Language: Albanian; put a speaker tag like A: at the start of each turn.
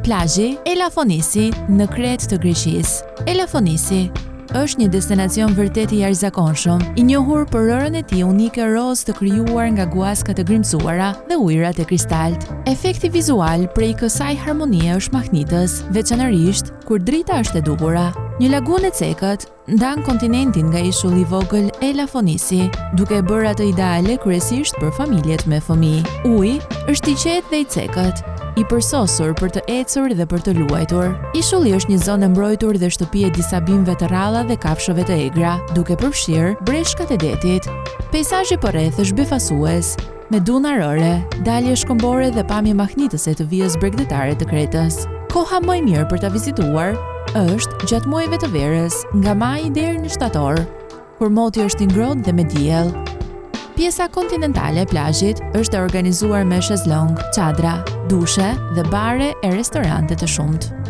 A: Plazhi Elafonisi në Kretë të Greqisë. Elafonisi është një destinacion vërtet i jashtëzakonshëm, i njohur për rërën e tij unike rozë të krijuar nga guaskat e grimcuara dhe ujërat e kristaltë. Efekti vizual prej kësaj harmonie është mahnitës, veçanërisht kur drita është e duhura. Një lagunë e cekët ndan kontinentin nga ishulli i vogël Elafonisi, duke e bërë atë ideale kryesisht për familjet me fëmijë. Uji është i qetë dhe i cekët, i përsosur për të ecur dhe për të luajtur. Ishulli është një zonë e mbrojtur dhe shtëpi e disa bimëve të rralla dhe kafshëve të egra, duke përfshirë breshkat e detit. Peisazhi përreth është befasues, me duna rëre, dalje shkëmbore dhe pamje mahnitëse të vijës bregdetare të Kretës. Koha më e mirë për ta vizituar është gjatë muajve të verës, nga maji deri në shtator. kur moti është i ngrohtë dhe me diell. Pjesa kontinentale e plazhit është e organizuar me shezlong, çadra, dushe dhe bare e restorante të shumtë.